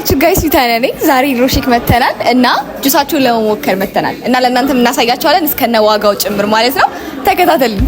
ናችሁ guys? ቢታንያ ነኝ። ዛሬ ሮሼክ መተናል እና ጁሳቸውን ለመሞከር መተናል እና ለእናንተም እናሳያቸዋለን እስከነ ዋጋው ጭምር ማለት ነው። ተከታተሉኝ።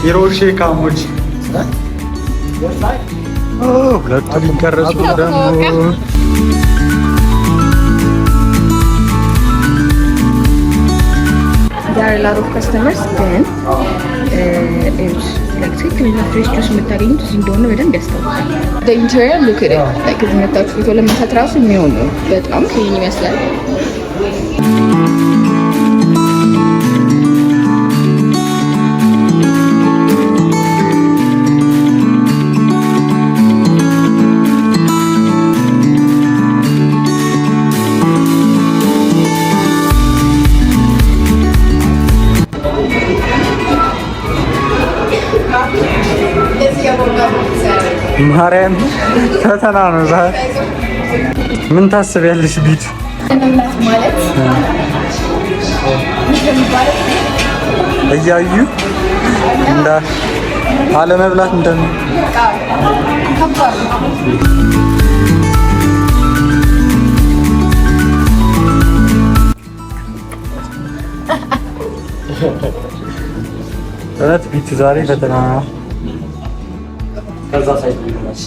ሂሮሺ ካሞች ሁለቱ ሊቀረጹ ደግሞ። There are a lot of customers፣ ግን ትክክለኛ fresh juice የምታገኙት እዚህ እንደሆነ በደንብ ያስታውቃል። Interior, look at it, like እዚህ መታችሁ ፎቶ ለመነሳት ራሱ የሚሆኑ በጣም clean ይመስላል። ማርያም ፈተና ነው ዛሬ። ምን ታስቢያለሽ? ቢቱ ማለት እያዩ እንዳ አለመብላት እንደም ከባድ ነው። እውነት ቢቱ ዛሬ ፈተና ነው። ከዛ side ብለሽ።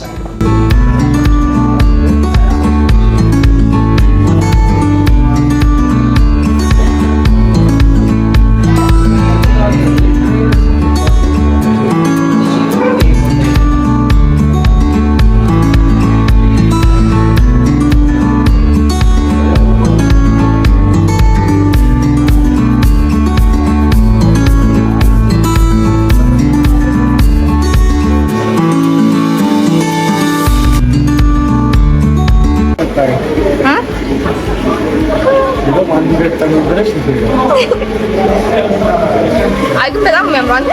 አይ ግን በጣም የሚያምሩ፣ አንተ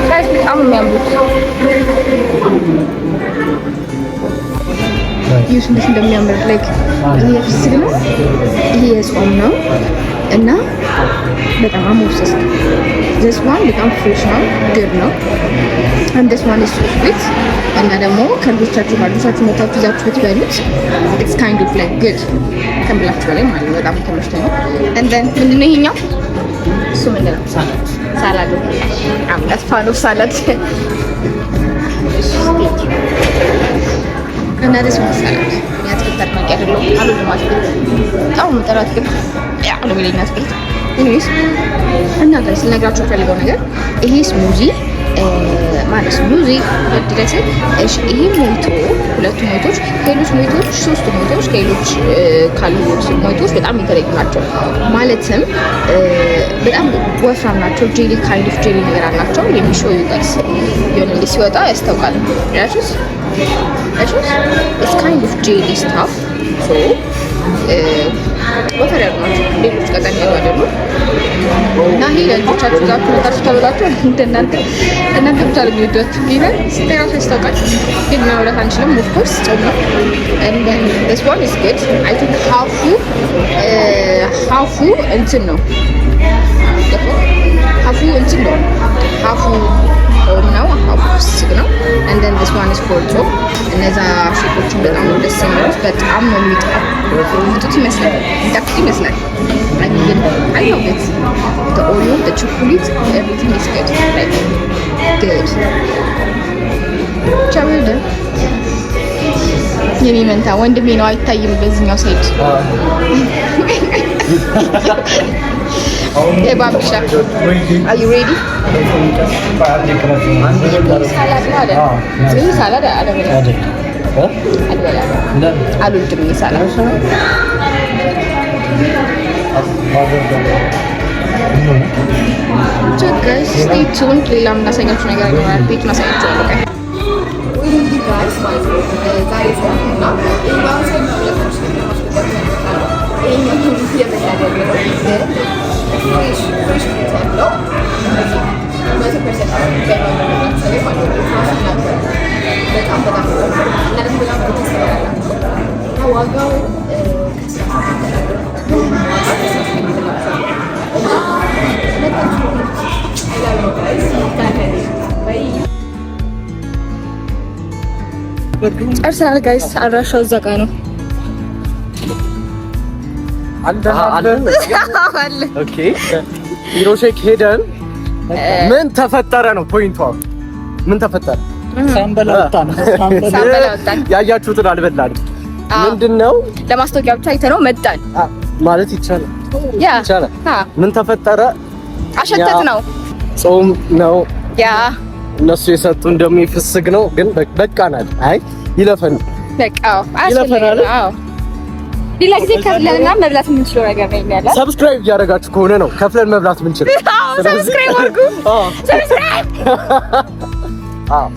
guys፣ በጣም የሚያምሩት ይህ እንዴት እንደሚያምር። Like ይሄ የፍስክ ነው፣ ይሄ የጾም ነው እና በጣም I'm obsessed. This one በጣም fresh ነው፣ good ነው and this one is so sweet። እና ደግሞ ከልጆቻችሁ ጋር ልጆቻችሁ መታችሁ ይዛችሁ ብትበሉት it's kind of like good ከምላችሁ በላይ ማለት ነው። በጣም ተመችቶኛል። And then ምንድነው ይሄኛው? እሱ ምንድን ነው? Salad። I'm not fan of salad። እና this one salad። የአትክልት አድናቂ አይደለሁም። አልወድም አትክልት። በጣም የምጠላው አትክልት ያ ነው የሚለኝ አትክልት። Anyways፣ እና guys፣ ልነግራችሁ ፈልገው ነገር ይሄ smoothie ማለት smoothie ድረስ እሺ፣ ይሄ mojito፣ ሁለቱ mojito ዎች ከሌሎች mojito ዎች፣ ሶስቱ mojito ዎች ከሌሎች ካሉ mojito ዎች በጣም የተለዩ ናቸው። ማለትም በጣም ወፍራም ናቸው። Jelly, kind of jelly ነገር አላቸው። Let me show you guys። የሆነ እንዲህ ሲወጣ ያስታውቃል። ያሹስ ያሹስ it's kind of jelly stuff, so ወፈር ያሉ ናቸው። ሌሎች ቀጠን ያሉ አይደሉም። እና ይሄ ለልጆቻችሁ ይዛችሁ መታችሁ ተብላችሁ እንደናንተ እናንተ ብቻ ነው የሚወዷችሁ። ጌታ ስታይ ራሱ ያስታውቃል። ግን መብላት አንችልም። Of course ጾም ነው። And then this one is good. I think half ኡ እንትን ነው፣ half ኡ እንትን ነው፣ half ኡ ጾም ነው፣ half ኡ ፍስክ ነው። And then this one is for ጾም። እነዛ shake ኦችን በጣም ነው ደስ የሚሉት። በጣም ነው የሚጣፍጡት ይመስላል፣ የሚጣፍጡ ይመስላል። I mean, I love it. The Oreo, the chocolate, everything is good. Like, good. ቻው። የኔ መንታ ወንድሜ ነው፣ አይታይም በዚህኛው side። ባብሻ፣ are you ready? Salad ነው አይደል? ይህ salad አልበላም፣ አልበላም፣ አልወድም salad። ብቻ guys, stay tuned። ሌላ የምናሳያችሁ ነገር ይኖራል። ቤቱን አሳያችኋለሁ። እንግዲህ guys ማለት ነው ዛሬ ጾም እና ይሄኛውን ሰው ሁለታችን ይሄኛው እየበላን ያለ ነው፣ ግን fresh fresh fruit ያለው 100% ማለት ነው። በጣም በጣም እና ደግሞ በጣም ተሰራላቸው እና ዋጋው ከስራ እና መታችሁ I love you guys. Bye. ጨርሰናል guys። አድራሻው እዛ ጋ ነው። Okay፣ ሂሮሼክ ሄደን ምን ተፈጠረ ነው point ኡ። ምን ተፈጠረ? ሳንበላ ወጣን። ሳንበላ ወጣን። ያያችሁትን አልበላንም። ምንድነው ለማስታወቂያ ብቻ አይተነው መጣን ማለት ይቻላል። Yeah. ይቻላል። ምን ተፈጠረ? አሸተት ነው። ጾም ነው። Yeah. እነሱ የሰጡን ደግሞ ፍስግ ነው። ግን በቃናል። አይ ይለፈን በቃ ይለፈናል። አዎ፣ ሌላ ጊዜ ከፍለን ምናምን መብላት የምንችለው ነገር ነው ያለ። Subscribe እያደረጋችሁ ከሆነ ነው ከፍለን መብላት የምንችለው። Subscribe አድርጉ። Subscribe። አዎ።